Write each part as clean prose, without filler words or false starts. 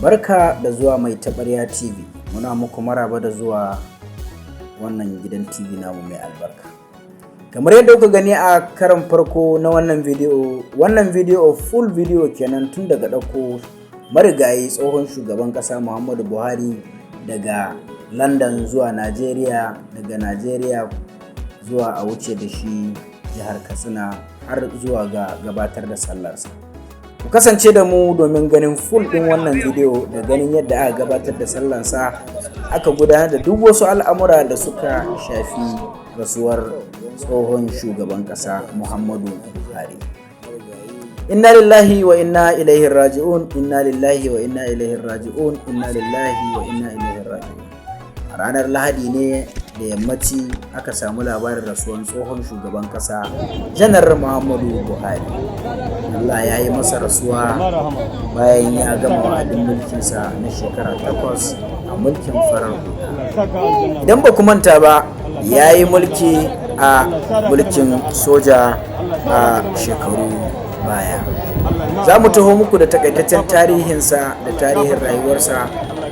Barka da zuwa Mai Taɓarya TV. Muna muku maraba da zuwa wannan gidan TV namu mai albarka. Kamar yadda kuka gani a karon farko na wannan bidiyo, wannan bidiyo full video kenan, tun daga ɗauko marigayi tsohon shugaban ƙasa Muhammadu Buhari daga London zuwa Najeriya, daga Najeriya zuwa a wuce da shi jihar Katsina, har zuwa ga gabatar da sallarsa. Ku kasance da mu domin ganin full ɗin wannan bidiyo da ganin yadda aka gabatar da sallarsa, aka gudanar da duk wasu al'amura da suka shafi rasuwar tsohon shugaban ƙasa Muhammadu Buhari. Inna lillahi wa inna ilaihi raji'un, inna lillahi wa inna ilaihi raji'un, inna lillahi wa inna ilaihi raji'un. A ranar Lahadi ne da yammaci aka samu labarin rasuwan tsohon shugaban ƙasa Janar Muhammadu Buhari. Allah ya yi masa rasuwa bayan ya gama wa'adin mulkinsa na shekara 8 a mulkin farar hula. Idan ba ku manta ba, ya yi mulki a mulkin soja a shekaru baya. Za mu taho muku da takaitaccen tarihinsa da tarihin rayuwarsa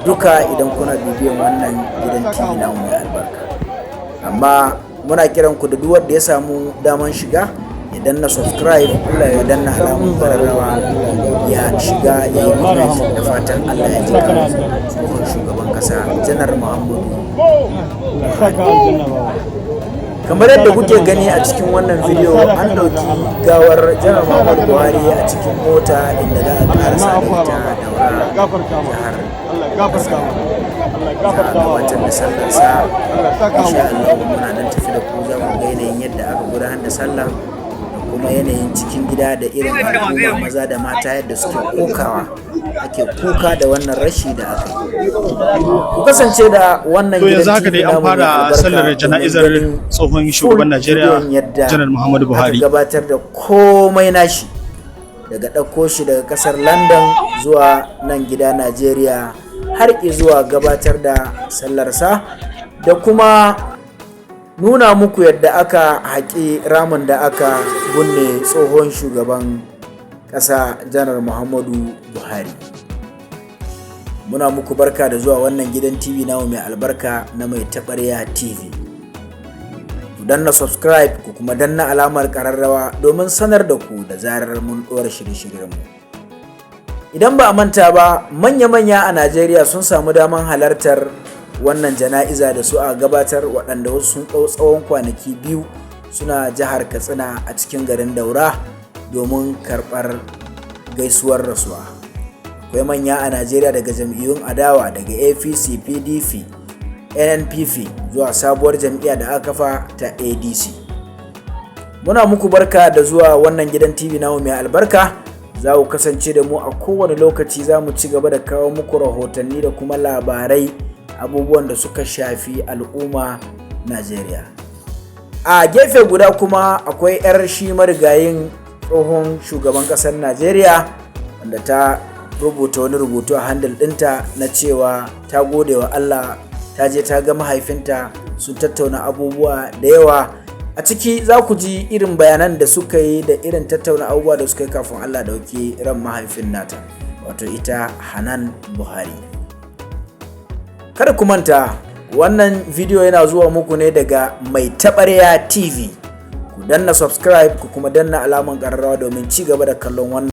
duka idan kuna bibiyan wannan gidan TV namu mai albarka. Amma muna kiran ku da duk wanda ya samu daman shiga, ya danna subscribe, ya danna alamun kararrawa, ya shiga ya yi comment, da fatan Allah ya ji tsohon shugaban kasa Janar Muhammadu. Kamar yadda kuke gani a cikin wannan bidiyo, an ɗauki gawar Janar Muhammadu Buhari a cikin mota inda za a karasa da ita Daura, jihar Katsina, za a gabatar da sallarsa insha Allah. Muna nan tafi da ku, za ku ga yanayin yadda aka gudanar da sallah da kuma yanayin cikin gida da irin al'umma maza da mata yadda suke kokawa, ake kuka da wannan rashi da aka yi. Ku kasance da wannan To yanzu gidan haka TV dai an namu mai fara albarka sallar domin jana'izar ganin tsohon full shugaban Najeriya bidiyon yadda Janar Muhammadu Buhari. aka gabatar da komai nashi, daga ɗauko shi daga ƙasar London zuwa nan gida Najeriya, har zuwa gabatar da sallarsa, da kuma nuna muku yadda aka haƙi ramin da aka binne tsohon shugaban ƙasa Janar Muhammadu Buhari. Muna muku barka da zuwa wannan gidan TV namu mai albarka na Mai Taɓarya TV. Ku danna subscribe, ku kuma danna alamar ƙararrawa domin sanar da ku da zarar mun ɗora shirye-shiryenmu. Idan ba a manta ba, manya-manya a Najeriya sun samu daman halartar wannan jana'iza da su a gabatar, waɗanda wasu sun ɗau tsawon kwanaki 2 suna jihar Katsina a cikin garin Daura domin karɓar gaisuwar rasuwa. Akwai manya a Najeriya daga jam'iyyun adawa, daga APC, PDP, NNPP, zuwa sabuwar jam'iyya da aka kafa ta ADC. Muna muku barka da zuwa wannan gidan TV namu mai albarka. Za ku kasance da mu a kowane lokaci, za mu ci gaba da kawo muku rahotanni da kuma labarai, abubuwan da suka shafi al'umma Najeriya. A gefe guda kuma akwai 'yar shi marigayin tsohon shugaban ƙasar Najeriya, wanda ta rubuta wani rubutu a handle ɗinta na cewa ta gode wa Allah, ta je ta ga mahaifinta, sun tattauna abubuwa da yawa. A ciki za ku ji irin bayanan da suka yi da irin tattauna abubuwa da suka yi kafin Allah dauki ran mahaifin nata, wato ita Hanan Buhari. Kada ku manta, wannan bidiyo yana zuwa muku ne daga Mai Taɓarya TV. Ku danna subscribe, ku kuma danna alaman ƙararrawa domin ci gaba da kallon wannan.